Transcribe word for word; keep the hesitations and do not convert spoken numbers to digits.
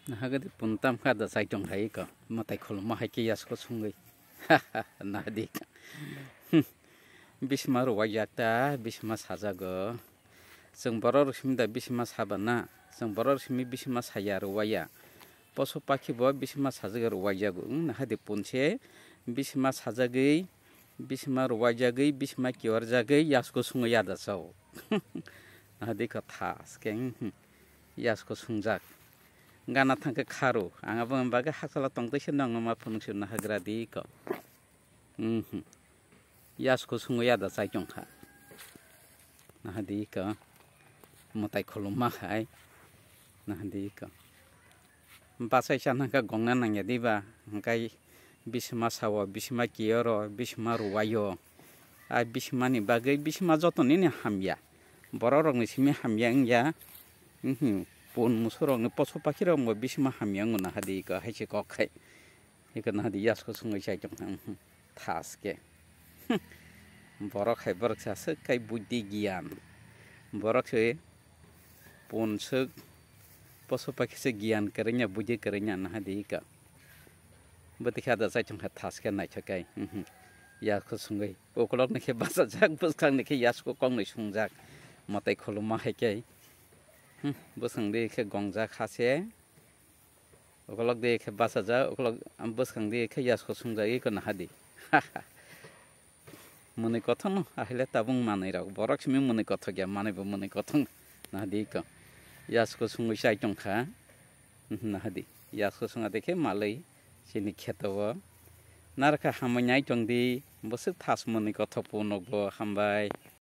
Nahagadi puntam kha da chai tong hai ko. Matai khuluma hai ke yasko sungwi. Nahadi. Bisma ruwajak ta, bisma sajago. Chwng borok rok simi da bisma saba na. Chwng borok rok simi bisma saya ruwaya. Poso pakhi bo bisma sajago ruwajago. Wng nahadi punse bisma sajagwi, bisma ruwajagwi, bisma kiyorjagwi yasko sungwi yada chao. Nahadi ko thas ke. Yasko sungjak. Gana thangkhe kharo. Ang abo bagwi hakchalo tongtwi se nongno ma phunuk se nahagra di ko. Mhm. Yasko sungo yada chai tongkha. Nahadi ko. Mwtai khulumma khai. Nahadi ko. Bachai cha nangkha gongna nangya diba. Hingkai bisma sao, bisma kiyoro, bisma ruwayo. A bismani bagwi bisma joto nini hamya. Borok rokni simi hamya wngya. Mhm. Pun musurokni poso pakhirokbo bisma hamya wngmano hadi ko haise kok khai. Iko nahadi yasko sungwi chai tong kha. Mhm. Thas ke. Borok hai borok sa swk kai buddhi giyan. Borok se pun swk poso pakhi se giyan kwrwngya buddhi kwrwngya nahadi iko. Bwtwi khe ada chai tong kha thas khe naithok kai. Mhm. Yasko sungwi. Ukolokni khe bachajak, bwskangni khe yasko koknwi sungjak. Mwtai khulumma hai khe. Hmm, bwskangdi khe gongjak ha se. Ukolokdi khe bachajak, ukolok bwskangdi khe yasko sungjak, iko nahadi. Mwnwi kothokno, ahile tabuk manwi rok. Borok simi mwnwi kothok ya, manwi bo mwnwi kothok. Nahadi iko. Yasko sungwi chai tong kha. Nahadi, yasko swnga de khe malwi chini kheto o. Narwkha hamwi nai tong di, bwswk thas mwnwi kothok phunukgo hambai.